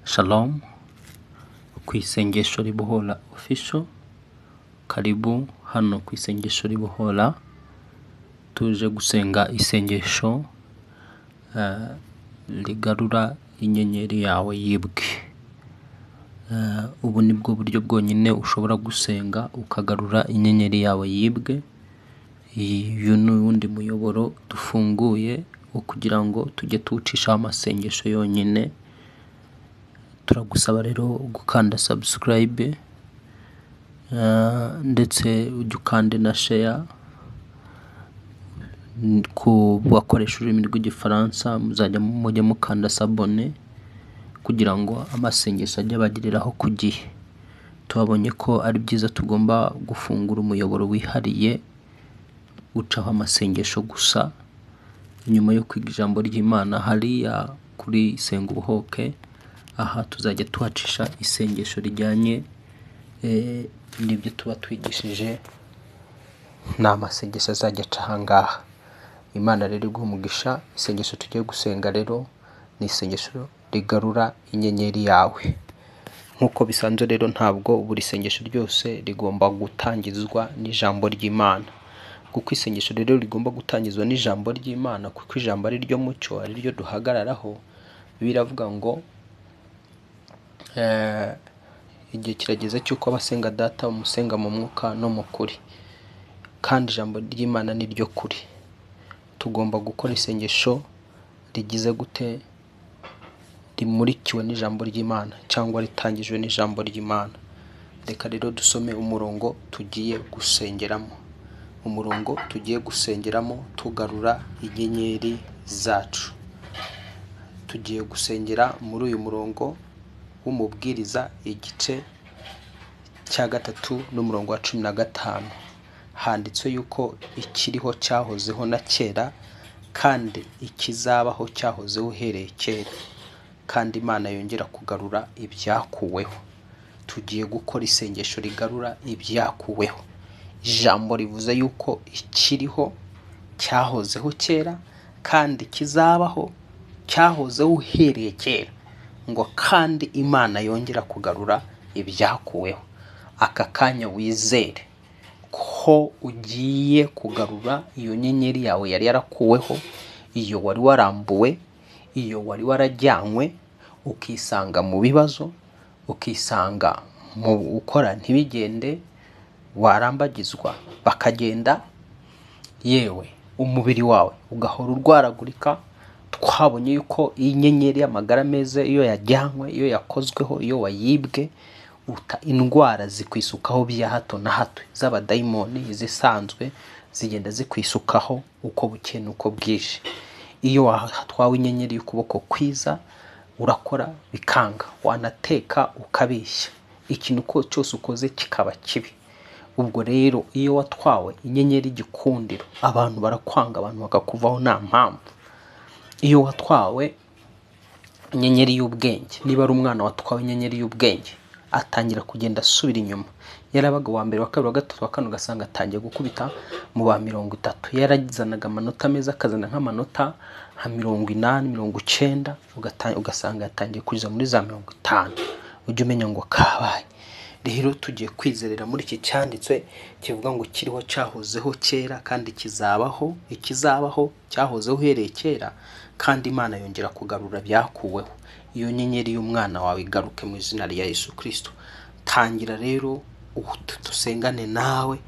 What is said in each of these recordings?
Shalom ku isengesho ribohora official, karibu hano ku isengesho ribohora. Tuje gusenga isengesho rigarura inyenyeri yawe yibwe. Ubu ni bwo buryo bwonyine ushobora gusenga ukagarura inyenyeri yawe yibwe. Uyu ni uwundi muyoboro dufunguye wo kugira ngo tujye tuwucishaho amasengesho yonyine. Turagusaba rero gukanda subscribe, ndetse ujye ukande na share ku bakoresha ururimi rw'Igifaransa, muzajya mujye mukanda s'abonner kugira ngo amasengesho ajye abagereraho ku gihe. Tubabonye ko ari byiza, tugomba gufungura umuyoboro wihariye ucaho amasengesho gusa nyuma yo kwiga ijambo ry'Imana hariya kuri Senga Ubohoke. Aha tuzajya tuhacisha isengesho rijyanye n'ibyo tuba twigishije, ni amasengesho azajya aca aha ngaha. Imana rero iguhe umugisha. Isengesho tugiye gusenga rero ni isengesho rigarura inyenyeri yawe. Nk'uko bisanzwe rero, ntabwo buri sengesho ryose rigomba gutangizwa n'ijambo ry'Imana, kuko isengesho rero rigomba gutangizwa n'ijambo ry'Imana, kuko ijambo ari ryo mucyo, ari ryo duhagararaho. Biravuga ngo igihe kirageze cy'uko abasenga Data bamusenga mu mwuka no mu kuri, kandi ijambo ry'Imana ni ryo kuri. Tugomba gukora isengesho rigize gute? Rimurikiwe n'ijambo ry'Imana cyangwa ritangijwe n'ijambo ry'Imana. Reka rero dusome umurongo tugiye gusengeramo, umurongo tugiye gusengeramo tugarura inyenyeri zacu. Tugiye gusengera muri uyu murongo w'Umubwiriza, igice cya 3 n'umurongo wa 15. Handitswe yuko ikiriho cyahozeho na kera, kandi ikizabaho cyahozeho uhereye kera, kandi Imana yongera kugarura ibyakuweho. Tugiye gukora isengesho rigarura ibyakuweho. Ijambo rivuze yuko ikiriho cyahozeho kera, kandi kizabaho cyahozeho uhereye kera, ngo kandi Imana yongera kugarura ibyakuweho. Aka kanya wizere ko ugiye kugarura iyo nyenyeri yawe yari yarakuweho, iyo wari warambuwe, iyo wari warajyanywe, ukisanga mu bibazo, ukisanga mu gukora ntibigende, warambagizwa bakagenda, yewe umubiri wawe ugahora urwaragurika. Twabonye yuko iyi nyenyeri y'amagara meza iyo yajyanywe, iyo yakozweho, iyo wayibwe, indwara zikwisukaho bya hato na hato, z'abadayimoni, izisanzwe zigenda zikwisukaho uko bukeye n'uko bwije. Iyo watwawe inyenyeri y'ukuboko kwiza, urakora bikanga, wanateka ukabishya, ikintu cyose ukoze kikaba kibi. Ubwo rero iyo watwawe inyenyeri y'igikundiro, abantu barakwanga, abantu bakakuvaho nta mpamvu. Iyo watwawe inyenyeri y'ubwenge, niba ari umwana watwawe inyenyeri y'ubwenge, atangira kugenda asubira inyuma. Yarabaga uwa mbere, wa kabiri, wa gatatu, wa kane, ugasanga atangiye gukubita mu ba 30. Yarazanaga amanota meza, akazana nk'amanota nka 80, 90, ugasanga yatangiye kugeza muri za 50. Ujye umenya ngo kabaye. Rero tugiye kwizerera muri iki cyanditswe kivuga ngo kiriho cyahozeho kera, kandi kizabaho, ikizabaho cyahozeho uhereye kera, kandi Imana yongera kugarura byakuweho. Iyo nyenyeri y'umwana wawe igaruke mu izina rya Yesu Kristo. Tangira rero dusengane nawe,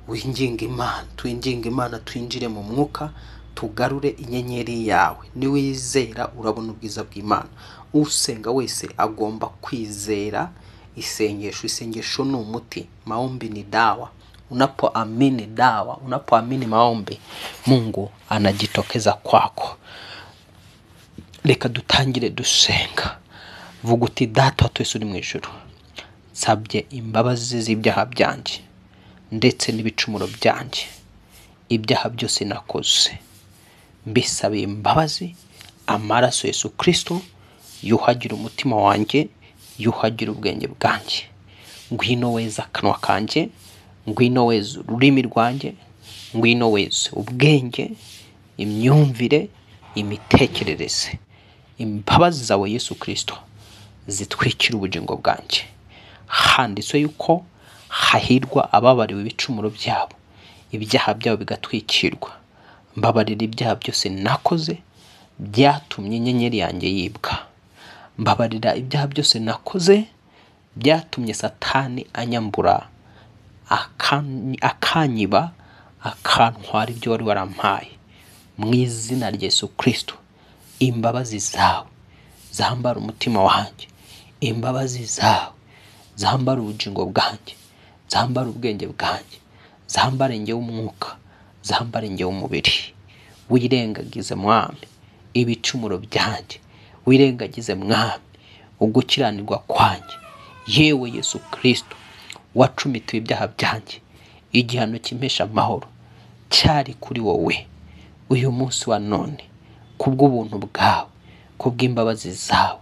winginge Imana, twinginge Imana, twinjire mu mwuka, tugarure inyenyeri yawe. Niwizera urabona ubwiza bw'Imana. Usenga wese agomba kwizera isengesho. Isengesho ni umuti, maombi ni dawa. Unapoamini dawa, unapoamini maombi, Mungu anajitokeza kwako. Reka dutangire dusenga. Vuga uti: Data wa twese uri mu ijuru, nsabye imbabazi z'ibyaha byanjye ndetse n'ibicumuro byanjye. Ibyaha byose nakoze mbisabiye imbabazi. Amaraso Yesu Kristo yuhagira umutima wanjye, yuhagira ubwenge bwanjye. Ngwino weza akanwa kanjye, ngwino weza ururimi rwanjye, ngwino weza ubwenge, imyumvire, imitekerereze. Imbabazi zawe Yesu Kristo zitwikira ubugingo bwanjye. Handitswe yuko hahirwa ababariwe ibicumuro byabo, ibyaha byabo bigatwikirwa. Mbabarira ibyaha byose nakoze byatumye inyenyeri yanjye yibwa. Mbabarira ibyaha byose nakoze byatumye Satani anyambura, akanyiba, akantwara ibyo wari warampaye. Mu izina rya Yesu Kristo, imbabazi zawe zambara umutima wanjye, imbabazi zawe zambara ubugingo bwanjye, zambara ubwenge bwanjye, zambara njye w'umwuka, zambara njye w'umubiri. Wirengagize Mwami ibicumuro byanjye, wirengagize Mwami ugukiranirwa kwanjye. Yewe Yesu Kristo, wacumitiwe ibyaha byanjye, igihano kimpesha amahoro cyari kuri wowe. Uyu munsi wa none, kubw'ubuntu bwawe, kubw'imbabazi zawe,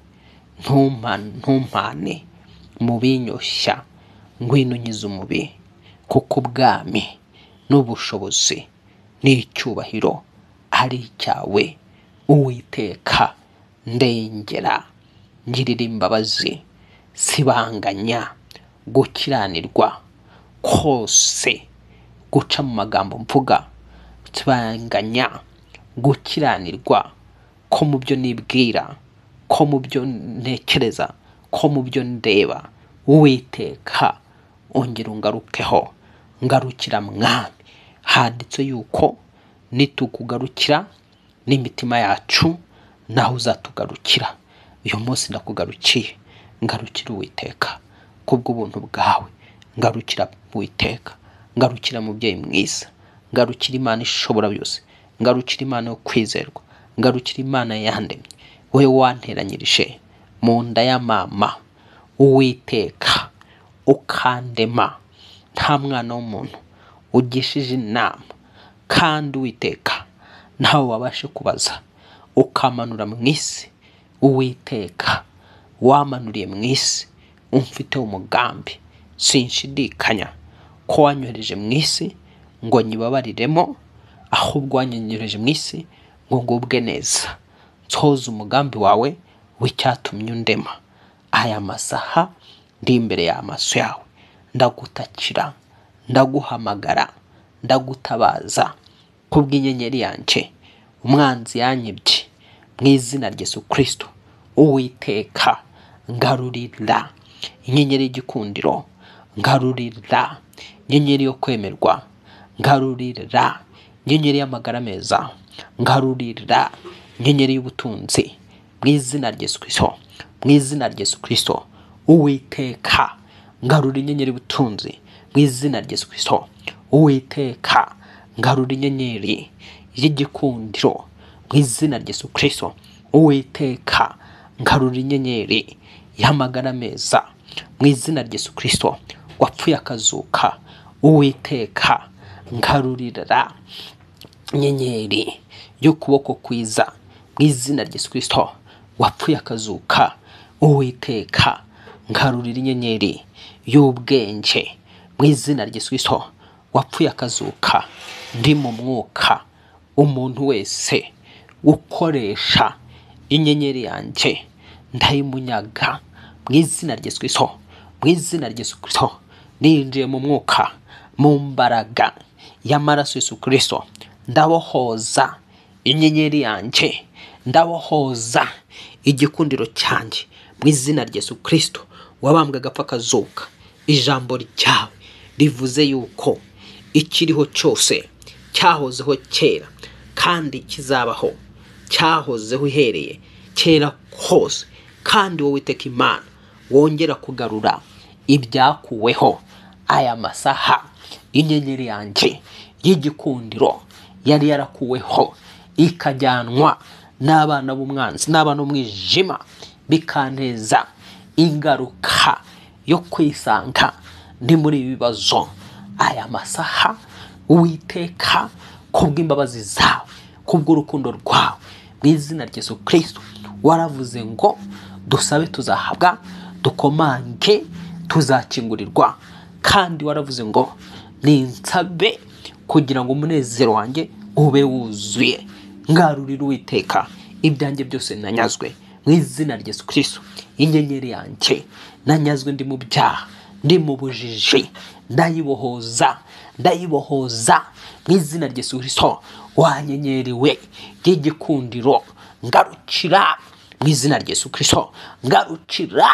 ntumpane mu binyoshya, ngwino unkize umubi, kuko ubwami n'ubushobozi n'icyubahiro ari icyawe. Uwiteka, ndengera, ngirira imbabazi, sibanganya gukiranirwa kose guca mu magambo mvuga, sibanganya gukiranirwa ko mu byo nibwira, ko mu byo ntekereza, ko mu byo ndeba. Uwiteka, ongera ungarukeho, ngarukira Mwami. Handitse yuko nitukugarukira n'imitima yacu, naho uzatugarukira. Uyu munsi ndakugarukiye, ngarukira Uwiteka kubw'ubuntu bwawe, ngarukira Uwiteka, ngarukira mubyeyi mwiza, ngarukira Imana ishobora byose, ngarukira Imana yo kwizerwa, ngarukira Imana yandemye, wowe wanteranyirije mu nda ya mama. Uwiteka, ukandema nta mwana w'umuntu ugishije inama, kandi Uwiteka ntawe wabashe kubaza, ukamanura mu isi. Uwiteka, wamanuriye mu isi umfite umugambi, sinshidikanya ko wanyohereje mu isi ngo nyibabariremo, ahubwo wanyohereje mu isi ngo ngubwe neza, nsohoze umugambi wawe w'icyatumye undema. Aya masaha ndi imbere y'amaso yawe, ndagutakira, ndaguhamagara, ndagutabaza kubw'inyenyeri yanjye umwanzi yanyibye. Mu izina rya Yesu Kristo, Uwiteka, ngarurira inyenyeri y'igikundiro, ngarurira inyenyeri yo kwemerwa, ngarurira inyenyeri y'amagara meza, ngarurira inyenyeri y'ubutunzi. Mu izina rya Yesu Kristo, mu izina rya Yesu Kristo, Uwiteka, ngarura inyenyeri y'ubutunzi. Mu izina rya Yesu Kristo, Uwiteka, ngarura inyenyeri y'igikundiro. Mu izina rya Yesu Kristo, Uwiteka, ngarura inyenyeri y'amagara meza. Mu izina rya Yesu Kristo, wapfuye akazuka. Uwiteka, ngarurira inyenyeri y'ukuboko kwiza. Mu izina rya Yesu Kristo, wapfuye akazuka. Uwiteka, ngarurira inyenyeri y'ubwenge. Mu izina rya Yesu Kristo, wapfuye akazuka. Ndi mu mwuka, umuntu wese ukoresha inyenyeri yanjye ndayimunyaga. Mu izina rya Yesu Kristo, mu izina rya Yesu Kristo, ninjiye mu mwuka, mu mbaraga y'amaraso Yesu Kristo, ndabohoza inyenyeri yanjye, ndabohoza igikundiro cyanjye. Mu izina rya Yesu Kristo, wabambwe agapfa akazuka. Ijambo ryawe rivuze yuko ikiriho cyose cyahozeho kera kandi kizabaho, cyahozeho uhereye kera kose, kandi wowe Uwiteka Imana wongera kugarura ibyakuweho. Aya masaha inyenyeri yanjye y'igikundiro yari yarakuweho ikajyanwa n'abana b'umwanzi, n'abana b'umwijima, bikanteza ingaruka yo kwisanga ndi muri ibi bibazo. Aya masaha Uwiteka, kubw'imbabazi zawe, kubw'urukundo rwawe, mu izina rya Yesu Kristo, waravuze ngo dusabe tuzahabwa, dukomange tuzakingurirwa, kandi waravuze ngo ninsabe kugira ngo umunezero wanjye ube wuzuye. Ngarurira Uwiteka ibyanjye byose nanyazwe. Mu izina rya Yesu Kristo, Inyenyeri yanjye nanyazwe ndi mu byaha, ndi mu bujiji, ndayibohoza, ndayibohoza mu izina rya Yesu Kristo. Wa nyenyeri we y'igikundiro, ngarukira mu izina rya Yesu Kristo, ngarukira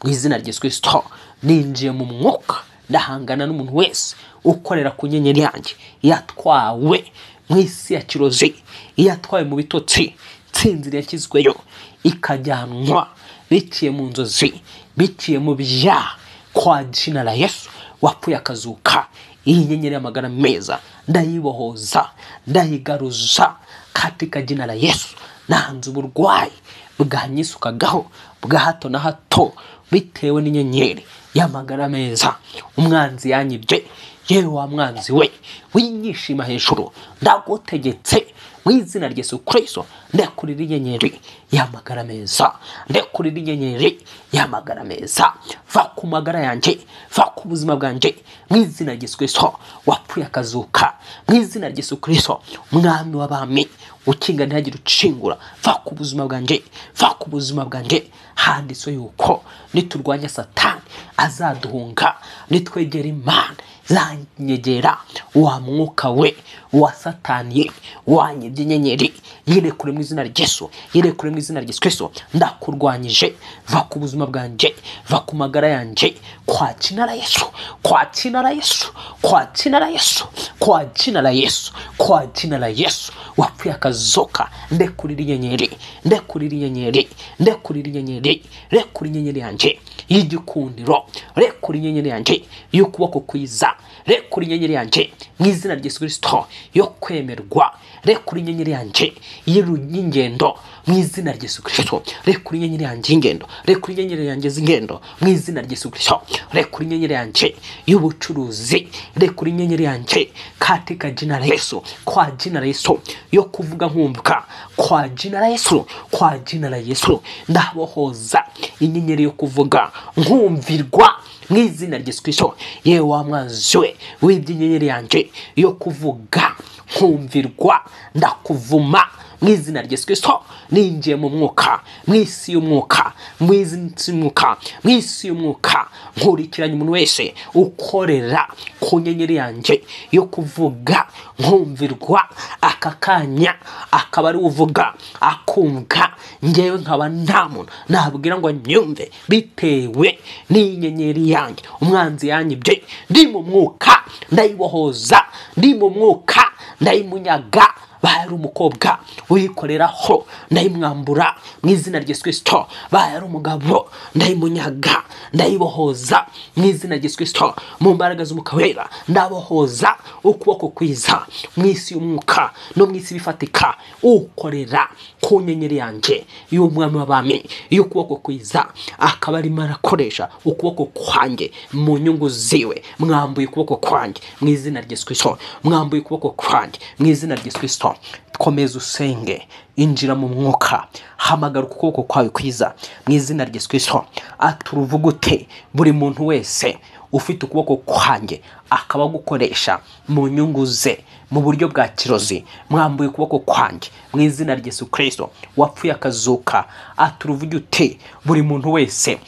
mu izina rya Yesu Kristo. Ninjiye mu mwuka, ndahangana n'umuntu wese ukorera ku nyenyeri yanjye yatwawe mu isi ya kirozi, yatwawe mu bitotsi, nsinzira yashyizweyo ikajyanwa biciye mu nzozi, biciye mu byaha. Kwa jina la Yesu wapfuye akazuka, iyi nyenyeri y'amagara meza ndayibohoza, ndayigaruza katika jina la Yesu. Nanze uburwayi bwanyisukagaho bwa hato na hato bitewe n'inyenyeri y'amagara meza umwanzi yanyibye. Yewe wa mwanzi we winyishima hejuru, ndagutegetse mu izina rya Yesu Kristo, ndekurira inyenyeri y'amagara meza, ndekurira inyenyeri y'amagara meza. Va ku magara yanjye, va ku buzima bwanjye mu izina rya Yesu Kristo wapfuye akazuka, mu izina rya Yesu Kristo mwami w'abami ukinga ntihagire ucingura. Va ku buzima bwanjye, va ku buzima bwanjye. Handitswe yuko niturwanya Satani azaduhunga, nitwegera Imana zanyegera. Wa mwuka we wa Satani wanyibye inyenyeri, yirekure mu izina rya Yesu, yirekure mu izina rya Yesu Kristo. Ndakurwanyije, va ku buzima bwanjye, va ku magara yanjye, kwa jina la Yesu, kwa jina la Yesu, kwa jina la Yesu, kwa jina la Yesu, kwa jina la Yesu wapfuye akazuka. Ndekurira inyenyeri, ndekurira inyenyeri, ndekurira inyenyeri, rekura inyenyeri yanjye y'igikundiro, rekura inyenyeri yanjye y'ukuboko kwiza, rekura inyenyeri yanjye mu izina rya Yesu Kristo yo kwemerwa, rekura inyenyeri yanjye y'ingendo mu izina rya Yesu Kristo, rekura inyenyeri yanjye y'ingendo, rekura inyenyeri yanjye z'ingendo mu izina rya Yesu Kristo, rekura inyenyeri yanjye y'ubucuruzi, rekura inyenyeri yanjye katika jina la Yesu, kwa jina la Yesu yo kuvuga nkumbuka, kwa jina la Yesu, kwa jina la Yesu. Ndabohoza inyenyeri yo kuvuga nkumvirwa mu izina rya Yesu Kristo. Yewe wa mwanzi we wibye inyenyeri yanjye yo kuvuga nkumvirwa, ndakuvuma mu izina rya Yesu Kristo. Ninjiye mu mwuka, mu isi y'umwuka, mu isi y'umwuka, mu isi y'umwuka, nkurikiranye umuntu wese ukorera ku nyenyeri yanjye yo kuvuga nkumvirwa, aka kanya akaba ari uvuga akumva, ngewe nkaba nta muntu nabwira ngo nyumve bitewe n'inyenyeri yanjye umwanzi yanyibye. Ndi mu mwuka ndayibohoza, ndi mu mwuka ndayimunyaga. Baye umukobwa uyikoreraho ndayimwambura mu izina rya Yesu Kristo. Baye umugabo ndayimunyaga, ndayibohoza mu izina rya Yesu Kristo. Mu mbaraga z'Umwuka Wera ndabohoza ukuboko kwiza mu isi y'umwuka no mu isi bifatika, ukorera ku nyenyeri yanjye y'umwami w'abami y'ukuboko kwiza, akaba arimo arakoresha ukuboko kwanjye mu nyungu ziwe. Mwambuye ukuboko kwanjye mu izina rya Yesu Kristo, mwambuye ukuboko kwanjye mu izina rya Yesu Kristo. Komeza usenge, injira mu mwuka, hamagara ukuboko kwawe kwiza mu izina rya Yesu Kristo. Aturuvugute buri muntu wese ufite ukuboko kwanjye akaba gukoresha mu nyungu ze mu buryo bwa kirozi, mwambuye ukuboko kwanjye mu izina rya Yesu Kristo wapfuye akazuka. Aturuvugute buri muntu wese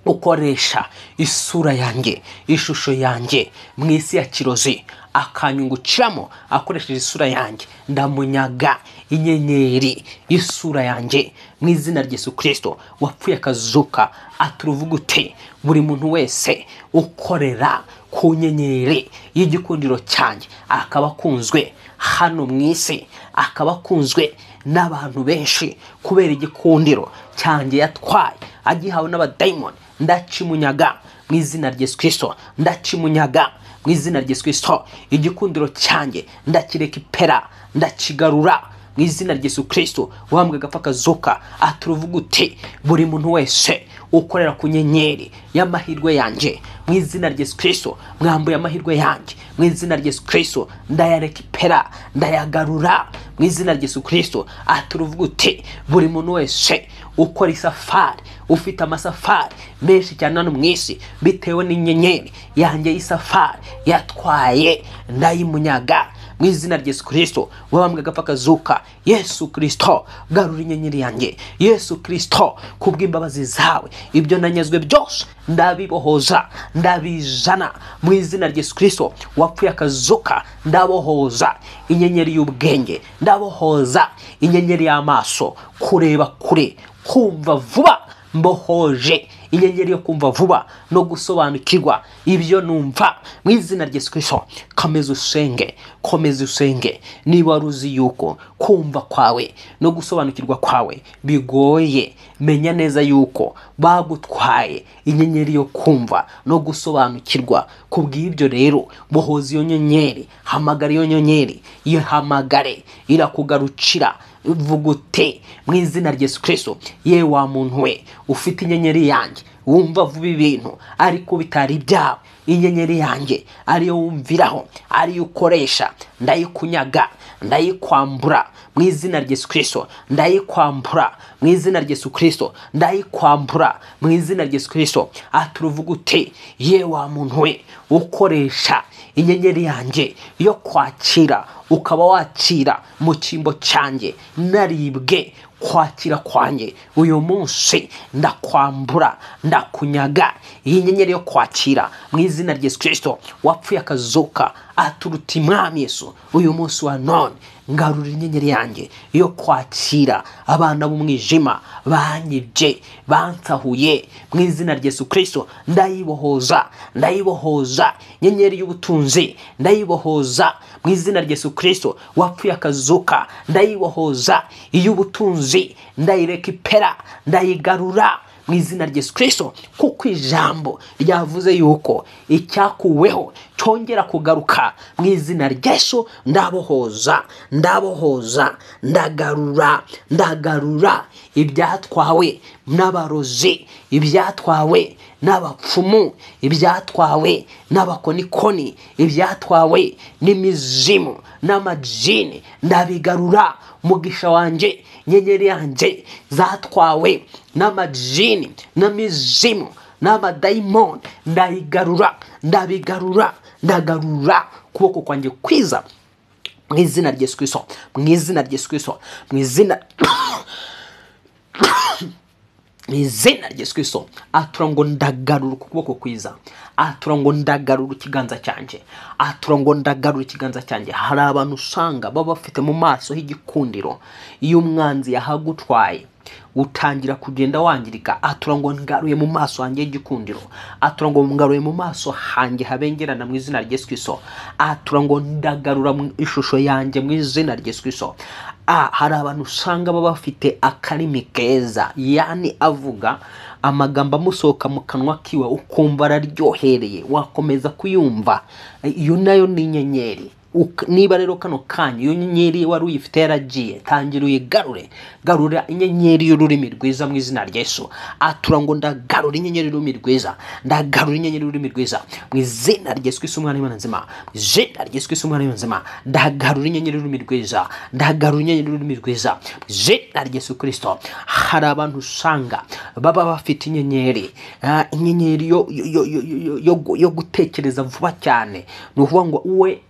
ukoresha isura yanjye, ishusho yanjye mu isi ya kirozi, akanyungukiramo akoresheje isura yanjye, ndamunyaga inyenyeri isura yanjye mu izina rya Yesu Kristo wapfuye akazuka. Aturuvugute buri muntu wese ukorera ku nyenyeri y'igikundiro cyanjye, akaba akunzwe hano mu isi, akaba akunzwe n'abantu benshi kubera igikundiro cyanjye yatwaye agihawe n'abadayimoni, ndacimunyaga mu izina rya Yesu Kristo, ndacimunyaga mu izina rya Yesu Kristo. Igikundiro cyanjye ndakireka ipera, ndakigarura mu izina rya Yesu Kristo wambwe agapfa kazuka. Aturuvugute buri muntu wese ukorera ku nyenyeri y'amahirwe yanjye mu izina rya Yesu Kristo, mwambuye amahirwe yanjye mu izina rya Yesu Kristo, ndayareka ipera, ndayagarura mu izina rya Yesu Kristo. Aturuvugute buri muntu wese ukora isafari, ufite amasafari menshi cyane hano mu isi bitewe n'inyenyeri yanjye y'isafari yatwaye, ndayimunyaga Mu izina rya Yesu Kristo wabambwe agapfa akazuka, Yesu Kristo garura inyenyeri yanjye. Yesu Kristo kubw'imbabazi zawe ibyo nanyazwe byose ndabibohoza, ndabizana mu izina rya Yesu Kristo wapfuye akazuka. Ndabohoza inyenyeri y'ubwenge, ndabohoza inyenyeri y'amaso, kureba kure, kumva vuba. Mbohoje inyenyeri yo kumva vuba no gusobanukirwa ibyo numva mu izina rya Yesu Kristo. Komeza usenge, komeza usenge. Niba wari uzi yuko kumva kwawe no gusobanukirwa kwawe bigoye, menya neza yuko bagutwaye inyenyeri yo kumva no gusobanukirwa. Kubw'ibyo rero bohoza iyo nyenyeri, hamagara iyo nyenyeri, ihamagare, irakugarukira. Vugute mu izina rya Yesu Kristo, ye wa muntu we ufite inyenyeri yanjye, wumva vuba ibintu ariko bitari ibyawe, inyenyeri yanjye ariyo wumviraho, ariyo ukoresha, ndayikunyaga, ndayikwambura mu izina rya Yesu Kristo, ndayikwambura mu izina rya Yesu Kristo, ndayikwambura mu izina rya Yesu Kristo. Aturuvugute ye wa muntu we ukoresha inyenyeri yanjye yo kwakira, ukaba wakira mu cyimbo cyanjye, naribwe kwakira kwanjye uyu munsi ndakwambura, ndakunyaga iyi nyenyeri yo kwakira mu izina rya Yesu Kristo wapfuye akazuka. Aturuta Imwami Yesu uyu munsi wa none ngarura inyenyeri yanjye yo kwakira abana b'umwijima banyibye, bansahuye mu izina rya Yesu Kristo. Ndayibohoza, ndayibohoza inyenyeri y'ubutunzi, ndayibohoza mu izina rya Yesu Kristo wapfuye akazuka. Ndayibohoza iy'ubutunzi, ndayireka ipera, ndayigarura mu izina rya Yesu Kristo, kuko ijambo ryavuze yuko icyakuweho cyongera kugaruka. Mu izina rya Yesu ndabohoza, ndabohoza, ndagarura, ndagarura ibyatwawe n'abarozi, ibyatwawe n'abapfumu, ibyatwawe n'abakonikoni, ibyatwawe n'imizimu n'amajini, ndabigarura. Umugisha wanjye, inyenyeri yanjye zatwawe n'amajini n'amizimu n'amadayimoni, ndayigarura, ndabigarura, ndagarura ukuboko kwanjye kwiza mu izina rya Yesu Kristo, mu izina rya Yesu Kristo, mu izina rya Yesu Kristo. Atura ngo ndagarura ukuboko kwiza, atura ngo ndagarura ikiganza cyanjye, atura ngo ndagarura ikiganza cyanjye. Hari abantu usanga baba bafite mu maso h'igikundiro, iyo umwanzi yahagutwaye utangira kugenda wangirika. Atura ngo ngaruye mu maso hanjye y'igikundiro, atura ngo ngaruye mu maso hanjye habengerana mu izina rya Yesu Kristo, atura ngo ndagarura ishusho yanjye mu izina rya Yesu Kristo. Hari abantu usanga baba bafite akarimi keza, yani avuga amagambo amusohoka mu kanwa kiwe ukumva araryohereye, wakomeza kuyumva. Iyo nayo ni inyenyeri. Niba rero kano kanya iyo nyenyeri wari uyifite yaragiye, tangira uyigarure, garura inyenyeri y'ururimi rwiza mu izina rya Yesu. Atura ngo ndagarura inyenyeri y'ururimi rwiza, ndagarura inyenyeri y'ururimi rwiza mu izina rya Yesu Kristo umwana w'Imana nzima, mu izina rya Yesu Kristo umwana w'Imana nzima. Ndagarura inyenyeri y'ururimi rwiza, ndagarura inyenyeri y'ururimi rwiza mu izina rya Yesu Kristo. Hari abantu usanga baba bafite inyenyeri, inyenyeri yo gutekereza vuba cyane. Ni ukuvuga ngo uwe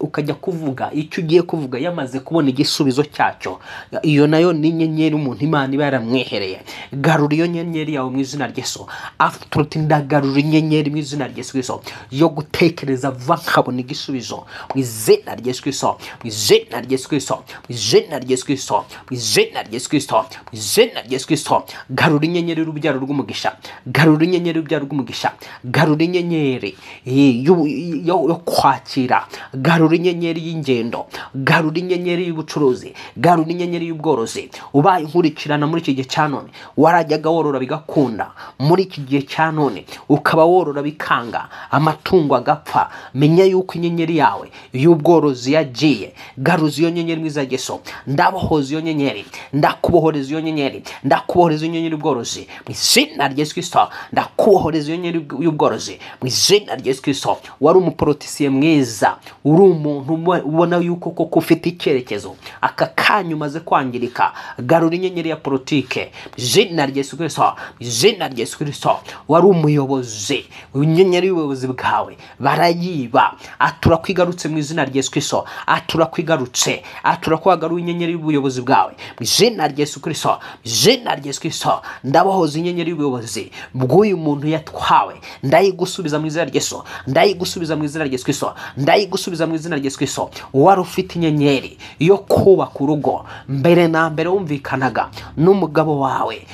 ukajya kuvuga icyo ugiye kuvuga yamaze kubona igisubizo cyacyo. Iyo nayo ni inyenyeri umuntu Imana iba yaramwehereye. Garura iyo nyenyeri yawe mu izina rya Yesu. Aturuti ndagarura inyenyeri mu izina rya Yesu Kristo yo gutekereza vuba nkabona igisubizo mu izina rya Yesu Kristo, mu izina rya Yesu Kristo, mu izina rya Yesu Kristo, mu izina rya Yesu Kristo, mu izina rya Yesu Kristo. Garura inyenyeri y'urubyaro rw'umugisha, garura inyenyeri y'urubyaro rw'umugisha, garura inyenyeri yo kwakira, garura inyenyeri y'ingendo, garura inyenyeri y'ubucuruzi, garura inyenyeri y'ubworozi. Ubaye inkurikirana muri iki gihe cya none, warajyaga worora bigakunda, muri iki gihe cya none ukaba worora bikanga, amatungo agapfa, menya yuko inyenyeri yawe y'ubworozi yagiye. Garuza iyo nyenyeri mu izina rya Yesu. Ndabohoza iyo nyenyeri, ndakubohoreza iyo nyenyeri, ndakubohoreza iyo nyenyeri y'ubworozi mu izina rya Yesu Kristo, ndakubohoreza iyo nyenyeri y'ubworozi mu izina rya Yesu Kristo. Wari umuporotisiye mwiza, uri umuntu ubona yuko koko ufite icyerekezo, aka kanya umaze kwangirika, garura inyenyeri ya politike izina rya Yesu Kristo, izina rya Yesu Kristo. Wari umuyobozi, inyenyeri y'ubuyobozi bwawe barayiba, atura kwigarutse mu izina rya Yesu Kristo, atura kwigarutse, atura kwagaruye inyenyeri y'ubuyobozi bwawe mu izina rya Yesu Kristo, izina rya Yesu Kristo. Ndabohoza inyenyeri y'ubuyobozi bw'uyu muntu yatwawe, ndayigusubiza mu izina rya Yesu, ndayigusubiza mu izina rya Yesu Kristo, ndayigusubiza mu izina rya Yesu Kristo. Wari ufite inyenyeri yo kubaka urugo, mbere na mbere wumvikanaga n'umugabo wawe,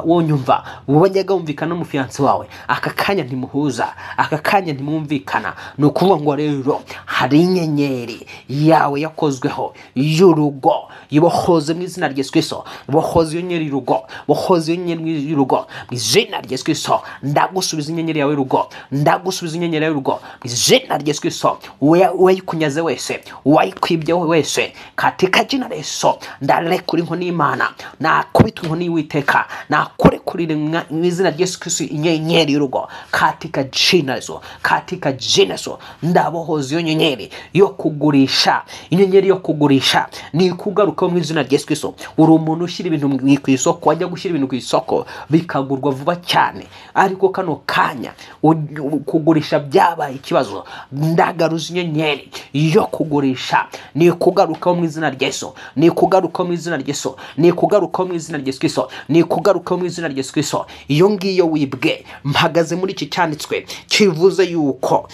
wonyumva wajyaga wumvikana n'umufiyanse wawe, aka kanya ntimuhuza, aka kanya ntimwumvikana. Ni ukuvuga ngo rero hari inyenyeri yawe yakozweho y'urugo, ibohoze mu izina rya Yesu Kristo, bohoze iyo nyenyeri y'urugo, bohoze iyo nyenyeri y'urugo mu izina rya Yesu Kristo. Ndagusubiza inyenyeri yawe y'urugo, ndagusubiza inyenyeri yawe y'urugo mu izina rya Yesu Kristo. Uwayikunyaze wese, uwayikwibye wese, katika jina la Yesu ndarekura inkoni y'Imana, nakubita inkoni y'Uwiteka, nakurekurira mu izina rya Yesu Kristo inyenyeri y'urugo katika jina la Yesu, katika jina la Yesu. Ndabohoza iyo nyenyeri yo kugurisha, inyenyeri yo kugurisha ni kugaruka mu izina rya Yesu Kristo. Uri umuntu ushyira ibintu ku isoko, wajya gushyira ibintu ku isoko bikagurwa vuba cyane, ariko kano kanya kugurisha byabaye ikibazo. Ndagaruza inyenyeri yo kugurisha, ni kugaruka mu izina rya Yesu, ni kugaruka mu izina rya Yesu, ni kugaruka mu izina rya Yesu Kristo, ni kugaruka mu izina rya Yesu Kristo. Iyo ngiyo wibwe, mpagaze muri iki cyanditswe kivuze yuko,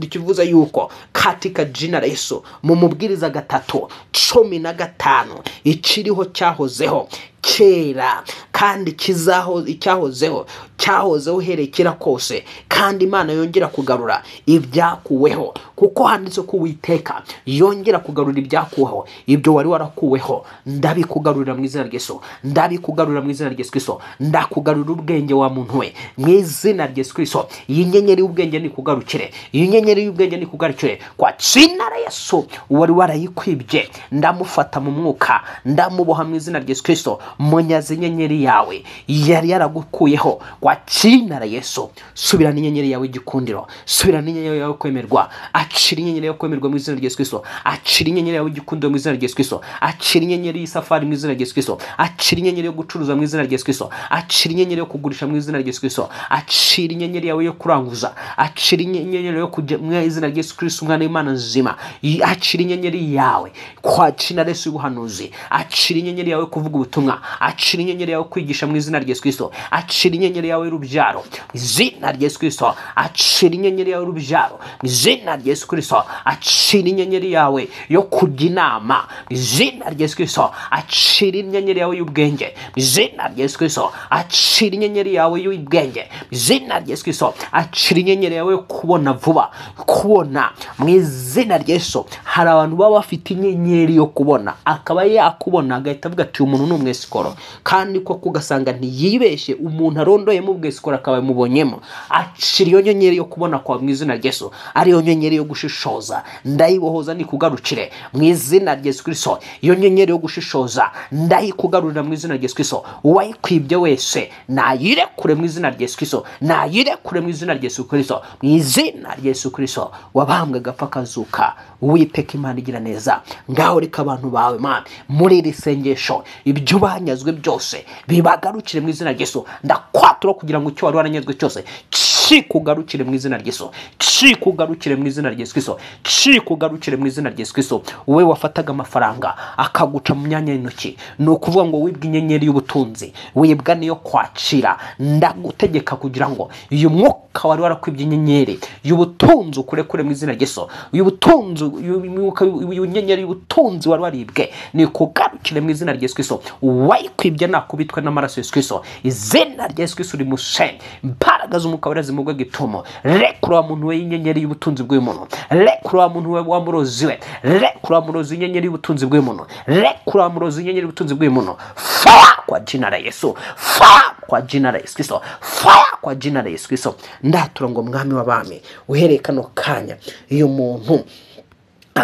kivuze yuko katika jina la Yesu mu mubwiriza 3:15 ikiriho cyahozeho kera kandi kizaho, icyahozeho cyahozeho uhereye kera kose, kandi Imana yongera kugarura ibyakuweho, kuko handitse ko Uwiteka yongera kugarura ibyakuweho. Ibyo wari warakuweho ndabikugarurira mu izina rya Yesu, ndabikugarurira mu izina rya Yesu Kristo. Ndakugarurira ubwenge wa muntu we mu izina rya Yesu Kristo. Iyi nyenyeri y'ubwenge nikugarukire, iyi nyenyeri y'ubwenge nikugarukire kwa jina la Yesu. Wari warayikwibye ndamufata mu mwuka, ndamuboha mu izina rya Yesu Kristo. Munyaze inyenyeri yawe yari yaragukuyeho kwa jina la Yesu. Subirana inyenyeri yawe igikundiro, subirana inyenyeri yawe kwemerwa, acira inyenyeri yawe kwemerwa mu izina rya Yesu Kristo, acira inyenyeri yawe igikundiro mu izina rya Yesu Kristo, acira inyenyeri y'isafari mu izina rya Yesu Kristo, acira inyenyeri yo gucuruza mu izina rya Yesu Kristo, acira inyenyeri yo kugurisha mu izina rya Yesu Kristo, acira inyenyeri yawe yo kuranguza, acira inyenyeri yo kujya mu izina rya Yesu Kristo umwana w'Imana nzima, acira inyenyeri yawe kwa jina la Yesu y'ubuhanuzi, acira inyenyeri yawe kuvuga ubutumwa, acira inyenyeri yawe kwigisha mu izina rya Yesu Kristo, acira inyenyeri yawe y'urubyaro mu izina rya Yesu Kristo, acira inyenyeri yawe y'urubyaro mu izina rya Yesu Kristo, acira inyenyeri yawe yo kujya inama mu izina rya Yesu Kristo, acira inyenyeri yawe y'ubwenge mu izina rya Yesu Kristo, acira inyenyeri yawe y'ubwenge mu izina rya Yesu Kristo, acira inyenyeri yawe yo kubona vuba, kubona mu izina rya Yesu. Hari abantu baba bafite inyenyeri yo kubona, akaba yakubona agahita avuga ati uyu muntu ni umwesikoro, kandi koko ugasanga ntiyibeshye, umuntu arondoyemo ubwesikoro akaba yamubonyemo. Acira iyo nyenyeri yo kubona kwa mu izina rya Yesu, ariyo nyenyeri yo gushishoza, ndayibohoza nikugarukire mu izina rya Yesu Kristo. Iyo nyenyeri yo gushishoza ndayikugarurira mu izina rya Yesu Kristo. Uwayikwibye wese nayirekure mu izina rya Yesu Kristo, nayirekure mu izina rya Yesu Kristo, mu izina rya Yesu Kristo wabambwe agapfa akazuka. Uwiteka Imana igira neza, ngaho reka abantu bawe Mana muri iri sengesho ibyo banyazwe byose bibagarukire mu izina rya Yesu. Ndakwatura kugira ngo icyo wari waranyazwe cyose kikugarukire mu izina rya Yesu, kikugarukire mu izina rya Yesu Kristo, kikugarukire mu izina rya Yesu Kristo. Wowe wafataga amafaranga akaguca mu myanya y'intoki, ni ukuvuga ngo wibwe inyenyeri y'ubutunzi, wibwa niyo kwakira. Ndagutegeka kugira ngo uyu mwuka wari warakwibye inyenyeri y'ubutunzi ukurekure mu izina rya Yesu. Uyu butunzi, uyu nyenyeri y'ubutunzi wari waribwe nikugarukire mu izina rya Yesu Kristo. Uwayikwibye nakubitwe n'amaraso ya Yesu Kristo, izina rya Yesu Kristo rimushenye imbaraga z'umwuka wera zimugwe gitumo. Rekura wa muntu we inyenyeri y'ubutunzi bw'uyu muntu, rekura wa muntu we wa murozi we, rekura wa murozi inyenyeri y'ubutunzi bw'uyu muntu, rekura wa murozi inyenyeri y'ubutunzi bw'uyu muntu. Fire kwa jina la Yesu, fire kwa jina la Yesu Kristo, fire kwa jina la Yesu Kristo. Ndatura ngo mwami w'abami uhereye kano kanya uyu muntu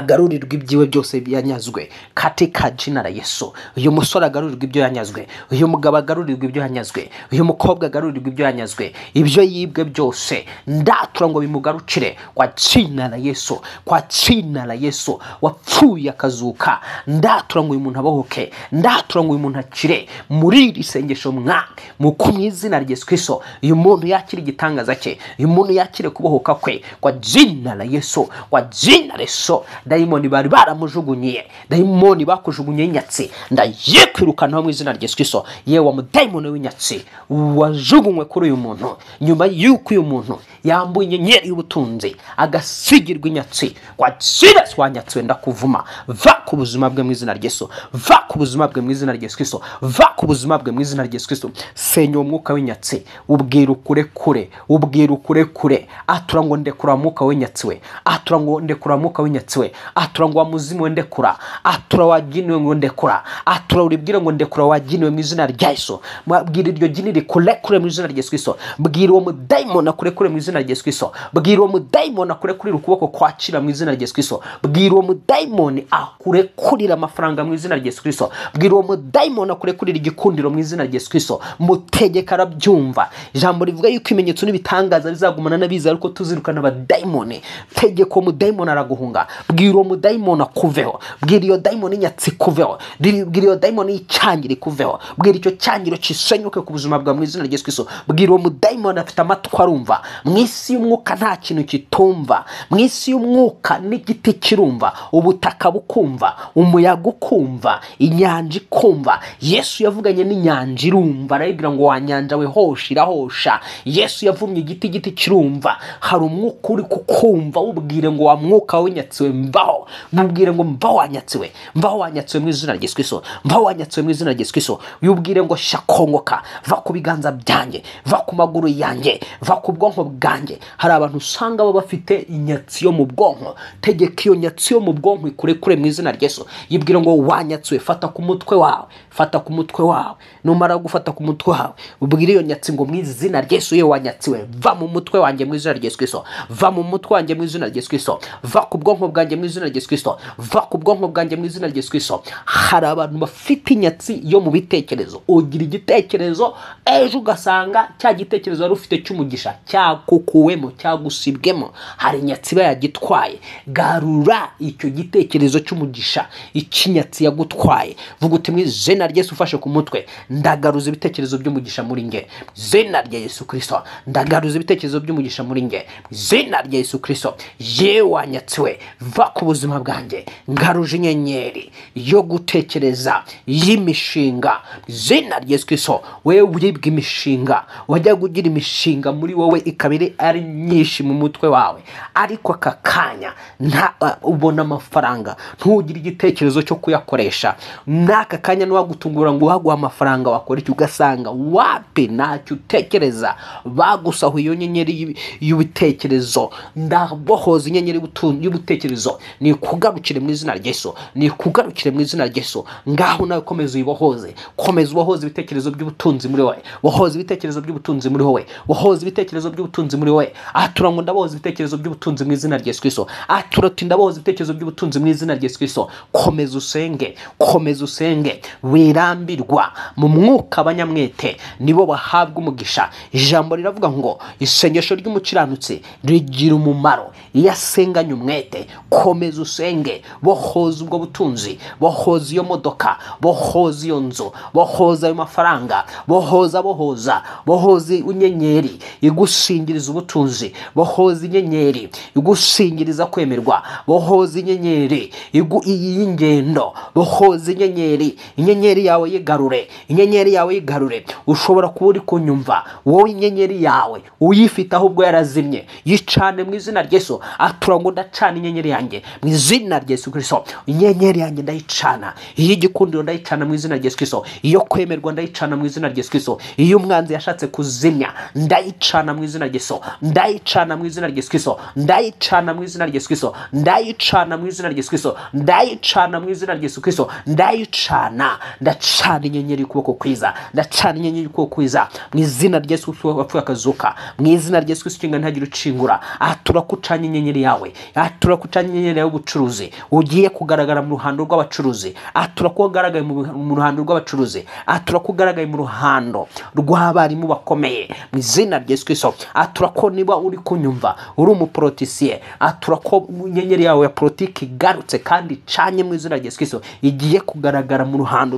Agarurirwa ibyiwe byose yanyazwe katika jina la Yesu. Uyu musore agarurirwa ibyo yanyazwe, uyu mugabo agarurirwa ibyo yanyazwe, uyu mukobwa agarurirwa ibyo yanyazwe, ibyo yibwe byose ndatura ngo bimugarukire kwa jina la Yesu, kwa jina la Yesu wapfuye akazuka. Ndatura ngo uyu muntu abohoke, ndatura ngo uyu muntu akire muri iri sengesho mwa mu izina rya Yesu Kristo. Uyu muntu yakire igitangaza cye, uyu muntu yakire kubohoka kwe kwa jina la Yesu, kwa jina la Yesu. Dayimoni bari baramujugunyiye, dayimoni bakujugunye inyatsi, ndayikwirukana mu izina rya Yesu Kristo. Yewe mudayimoni w'inyatsi wajugunywe kuri uyu muntu, nyuma y'uko uyu muntu yambuye inyenyeri y'ubutunzi agasigirwa inyatsi, kwa jina wanyatsi ndakuvuma, va ku buzima bwe mu izina rya Yesu, va ku buzima bwe mu izina rya Yesu Kristo, va ku buzima bwe mu izina rya Yesu Kristo. Senya umwuka w'inyatsi, ubwira ukure kure, ubwira ukure kure, atura ngo ndekura umwuka w'inyatsi we, atura ngo ndekura umwuka w'inyatsi we, atura ngo wamuzimu ndekura, atura waginiwe ngo ndekura, atura uribwire ngo ndekura waginiwe mu izina rya Yesu. Bwira iryo jini rikurekure mu izina rya Yesu Kristo, bwira uwo mudayimoni akurekure mu izina rya Yesu Kristo, bwira uwo mudayimoni akurekurira ukuboko kwakira mu izina rya Yesu Kristo, bwira uwo mudayimoni akurekurira amafaranga mu izina rya Yesu Kristo, bwira uwo mudayimoni akurekurira igikundiro mu izina rya Yesu Kristo. Mutegeka arabyumva. Ijambo rivuga yuko ibimenyetso n'ibitangaza bizagumana n'abizera ariko tuzirukana abadayimoni. Tegeka uwo mudayimoni araguhunga, bwira uwo mudayimoni akuveho, bwira iyo dayimoni inyatsi kuveho, bwira iyo dayimoni y'icyangiro ikuveho, bwira icyo cyangiro kisenyuke ku buzima bwawe mu izina rya Yesu Kristo. Bwira uwo mudayimoni afite amatwi arumva, mu isi y'umwuka nta kintu kitumva, mu isi y'umwuka n'igiti kirumva, ubutaka bukumva, umuyaga ukumva, inyanja ikumva. Yesu yavuganye n'inyanja irumva, arayibwira ngo wa nyanja we hosha, irahosha. Yesu yavumye igiti, igiti kirumva. Hari umwuka uri kukumva, ubwire ngo wa mwuka w'inyatsiwe mvaho, mubwire ngo mvaho wanyatsiwe, mvaho wanyatsiwe mu izina rya Yesu Kristo, mvaho wanyatsiwe mu izina rya Yesu Kristo. Yubwire ngo shakongoka, va ku biganza byanjye, va ku maguru yanjye, va ku bwonko bwanjye. Hari abantu usanga baba bafite inyatsi yo mu bwonko, tegeka iyo nyatsi yo mu bwonko ikurekure mu izina rya Yesu. Yibwire ngo wanyatsiwe, fata ku mutwe wawe, fata ku mutwe wawe. Numara gufata ku mutwe wawe, ubwire iyo nyatsi ngo mu izina rya Yesu, ye wanyatsiwe, va mu mutwe wanjye mu izina rya Yesu Kristo, va mu mutwe wanjye mu izina rya Yesu Kristo, va ku bwonko bwanjye mu izina rya Yesu Kristo, va ku bwonko bwanjye mu izina rya Yesu Kristo. Hari abantu bafite inyatsi yo mu bitekerezo, ugira igitekerezo ejo ugasanga cya gitekerezo wari ufite cy'umugisha cyakukuwemo, cyagusibwemo, hari inyatsi iba yagitwaye. Garura icyo gitekerezo cy'umugisha ikinyatsi yagutwaye, vuga uti mu izina rya Yesu ufashe ku mutwe, ndagaruza ibitekerezo by'umugisha muri nge, izina rya Yesu Kristo, ndagaruza ibitekerezo by'umugisha muri nge, izina rya Yesu Kristo. Yewe wanyatsiwe, va ku buzima bwanjye, ngaruje inyenyeri yo gutekereza y'imishinga, izina rya Yesu Kristo. Wewe uribwa imishinga, wajya ugira imishinga muri wowe ikaba ari myinshi mu mutwe wawe, ariko aka kanya ubona amafaranga ntugire igitekerezo cyo kuyakoresha. N'aka kanya niwagutungura ngo waguha amafaranga wakora iki, ugasanga wapi, ntacyo utekereza, bagusahuye iyo nyenyeri y'ibitekerezo. Ndabohoza inyenyeri y'ubutekerezo, ni kugarukire mu izina rya Yesu, ni kugarukire mu izina rya Yesu. Ngaho nawe komeza uyibohoze, komeza ubohoze ibitekerezo by'ubutunzi muri wowe, bohoza ibitekerezo by'ubutunzi muri wowe, bohoza ibitekerezo by'ubutunzi muri wowe. Atura ngo ndabohoza ibitekerezo by'ubutunzi mu izina rya Yesu Kristo, atura ati ndabohoza ibitekerezo by'ubutunzi mu izina rya Yesu Kristo. Komeza usenge, komeza usenge, wirambirwa mu mwuka. Abanyamwete nibo bahabwa umugisha. Ijambo riravuga ngo isengesho ry'umukiranutsi rigira umumaro iyo asenganye umwete. Komeza usenge, bohoza ubwo butunzi, bohoza iyo modoka, bohoza iyo nzu, bohoza ayo mafaranga, bohoza, bohoza, bohoza inyenyeri igusingiriza ubutunzi, bohoza inyenyeri igusingiriza kwemerwa, bohoza inyenyeri y'ingendo, bohoza inyenyeri, inyenyeri yawe yigarure, inyenyeri yawe yigarure. Ushobora kuba uri kunyumva, wowe inyenyeri yawe uyifite ahubwo yarazimye, yicane mu izina rya Yesu. Atura ngo ndacana inyenyeri yanjye mu izina rya Yesu Kristo, inyenyeri yanjye ndayicana, iy'igikundiro ndayicana mu izina rya Yesu Kristo, iyo kwemerwa ndayicana mu izina rya Yesu Kristo, iyo umwanzi yashatse kuzimya ndayicana mu izina rya Yesu. Yesu, ndayicana mu izina rya Yesu Kristo, ndayicana mu izina rya Yesu Kristo, ndayicana mu izina rya Yesu Kristo, ndayicana mu izina rya Yesu Kristo, ndayicana. Ndacana inyenyeri y'ukuboko kwiza, ndacana inyenyeri y'ukuboko kwiza mu izina rya Yesu Kristo wapfuye akazuka, mu izina rya Yesu Kristo ukinga ntihagire ucingura. Atura ko ucanye inyenyeri yawe, atura ko ucanye inyenyeri yawe y'ubucuruzi, ugiye kugaragara mu ruhando rw'abacuruzi, atura ko ugaragaye mu ruhando rw'abacuruzi, atura ko ugaragaye mu ruhando rw'abarimu bakomeye mu izina rya Yesu Kristo. Atura ko niba uri kunyumva uri umuporotisiye, atura ko inyenyeri yawe ya politiki igarutse kandi icanye mu izina rya Yesu Kristo, igiye kugaragara mu ruhando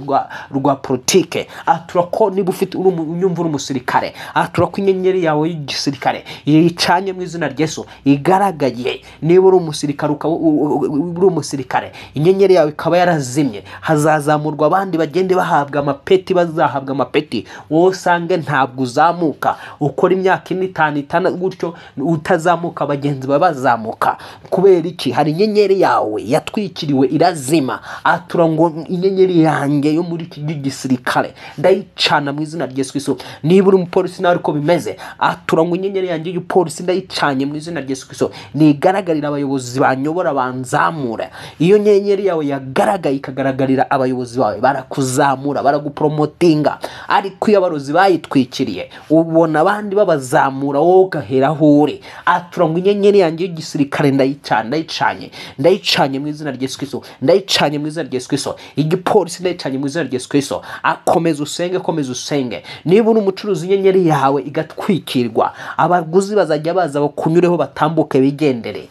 rwa politike. Atura ko niba ufite unyumva uri umusirikare, atura ko inyenyeri yawe y'igisirikare icanye mu izina rya Yesu igaragaye. Niba uri umusirikare ukaba uri umusirikare, inyenyeri yawe ikaba yarazimye, hazazamurwa abandi bagende bahabwa amapeti, bazahabwa amapeti, wowe usange ntabwo uzamuka, ukora imyaka 4, 5, 6 gutyo utazamuka, bagenzi bawe bazamuka. Kubera iki? Hari inyenyeri yawe yatwikiriwe irazima. Atura ngo inyenyeri yanjye yo muri iki gisirikare ndayicana mu izina rya Yesu Kristo. Niba uri umupolisi nawe ariko bimeze, atura ngo inyenyeri yanjye y'upolisi ndayicanye mu izina rya Yesu Kristo, nigaragarira abayobozi banyobora banzamura. Iyo nyenyeri yawe yagaragaye ikagaragarira abayobozi bawe, barakuzamura, baragupromotinga. Ariko iyo abarozi bayitwikiriye, ubona abandi babazamura, wowe ugahera aho uri. Atura ngo inyenyeri yanjye y'igisirikare ndayicana, ndayicanye, ndayicanye mu izina rya Yesu Kristo, ndayicanye mu izina rya Yesu Kristo. Igipolisi ndayicanye mu izina rya Yesu Kristo. Akomeza usenge, komeza usenge. Niba uri umucuruzi, inyenyeri yawe igatwikirwa, abaguzi bazajya baza bakunyureho batambuke bigendere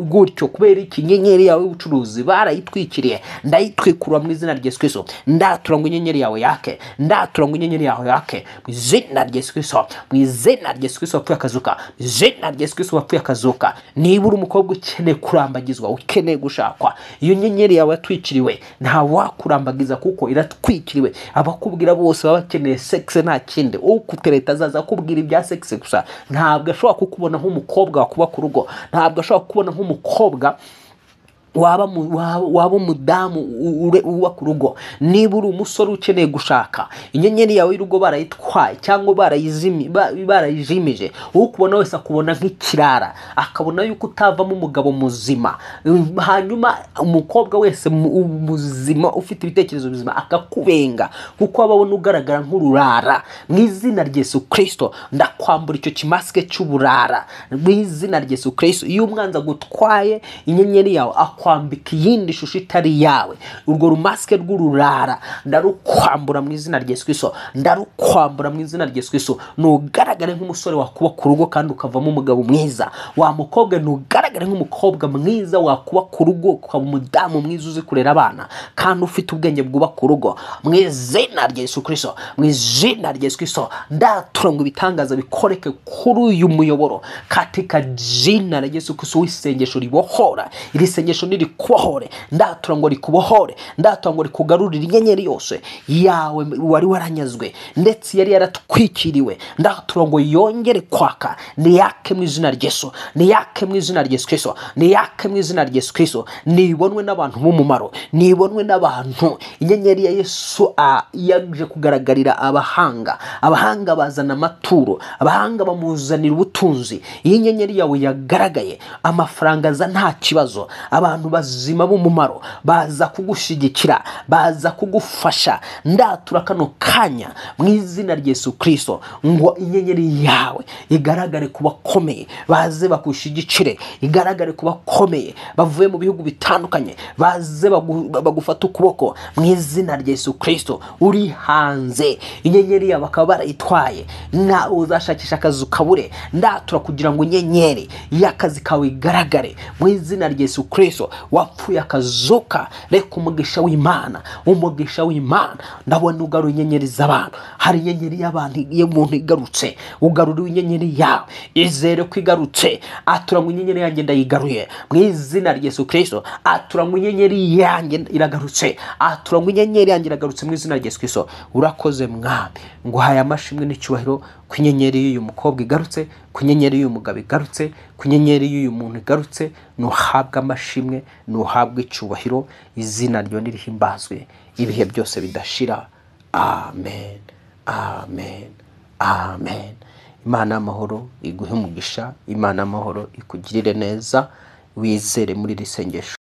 gutyo. Kubera iki? Inyenyeri yawe y'ubucuruzi barayitwikiriye, ndayitwikura mu izina rya Yesu Kristo. Ndatura ngo inyenyeri yawe yake, ndatura ngo inyenyeri yawe yake mu izina rya Yesu Kristo, mu izina rya Yesu Kristo wapfuye akazuka, mu izina rya Yesu Kristo wapfuye akazuka. Niba uri umukobwa ukeneye kurambagizwa, ukeneye gushakwa, iyo nyenyeri yawe yatwikiriwe nta wakurambagiza kuko iratwikiriwe. Abakubwira bose baba bakeneye sex nta kindi. Ukutereta azaza akubwira ibya sex gusa, ntabwo ashobora kukubona nk'umukobwa wakuba ku rugo, ntabwo ashobora kukubona nk'umukobwa waba umudamu uba ku rugo. Niba uri umusore ukeneye gushaka, inyenyeri yawe y'urugo barayitwaye cyangwa barayijimije, ukubona wese akubona nk'ikirara, akabona yuko utavamo umugabo muzima. Hanyuma umukobwa wese muzima ufite ibitekerezo bizima akakubenga, kuko ababona ugaragara nk'ururara. Mu izina rya Yesu Kristo ndakwambura icyo kimasike cy'uburara mu izina rya Yesu Kristo. Iyo umwanzi agutwaye inyenyeri yawe, akwambika iyindi shusho itari yawe. Urwo rumasike rw'ururara ndarukwambura mu izina rya Yesu Kristo, ndarukwambura mu izina rya Yesu Kristo. Nugaragare nk'umusore wakuba ku rugo kandi ukavamo umugabo mwiza. Wa mukobwa, nugaragare nk'umukobwa mwiza wakuba ku rugo, ukaba umudamu mwiza uzi kurera abana kandi ufite ubwenge bwubaka urugo mu izina rya Yesu Kristo, mu izina rya Yesu Kristo. Ndatura ngo ibitangaza bikoreke kuri uyu muyoboro katika jina la Yesu Kristo. W'isengesho ribohora, iri sengesho nirikubohore, ndatura ngo rikubohore, ndatura ngo rikugarurire inyenyeri yose yawe wari waranyazwe ndetse yari yaratwikiriwe. Ndatura ngo yongere kwaka, niyake mu izina rya Yesu, niyake mu izina rya Yesu Kristo, niyake mu izina rya Yesu Kristo. Nibonwe n'abantu b'umumaro, nibonwe n'abantu. Inyenyeri ya Yesu yaje kugaragarira abahanga, abahanga bazana amaturo, abahanga bamuzanira ubutunzi. Iyi nyenyeri yawe yagaragaye, amafaranga aza nta kibazo, abantu bazima b'umumaro baza kugushyigikira, baza kugufasha. Ndatura kano kanya mu izina rya Yesu Kristo ngo inyenyeri yawe igaragare ku bakomeye, baze bakushyigikire, igaragare ku bakomeye bavuye mu bihugu bitandukanye, baze bagufata ukuboko mu izina rya Yesu Kristo. Uri hanze inyenyeri yawe bakaba barayitwaye, na uzashakisha akazi ukabure. Ndatura kugira ngo inyenyeri y'akazi kawe igaragare mu izina rya Yesu Kristo wapfuye akazuka. Reka umugisha w'Imana, umugisha w'Imana. Ndabona ugaruye inyenyeri z'abantu, hari inyenyeri y'abantu y'umuntu igarutse, ugaruriwe inyenyeri yawe, izere ko igarutse. Atura ngo inyenyeri yanjye ndayigaruye mu izina rya Yesu Kristo. Atura ngo inyenyeri yanjye iragarutse, atura ngo inyenyeri yanjye iragarutse mu izina rya Yesu Kristo. Urakoze Mwami, nguhaye amashimwe n'icyubahiro ku inyenyeri y'uyu mukobwa igarutse, ku inyenyeri y'uyu mugabo igarutse, ku inyenyeri y'uyu muntu igarutse. Nuhabwe amashimwe, nuhabwe icyubahiro, izina ryo nirihimbazwe ibihe byose bidashira. Amen, amen, amen. Imana y'amahoro iguhe umugisha, Imana y'amahoro ikugirire neza, wizere muri iri sengesho.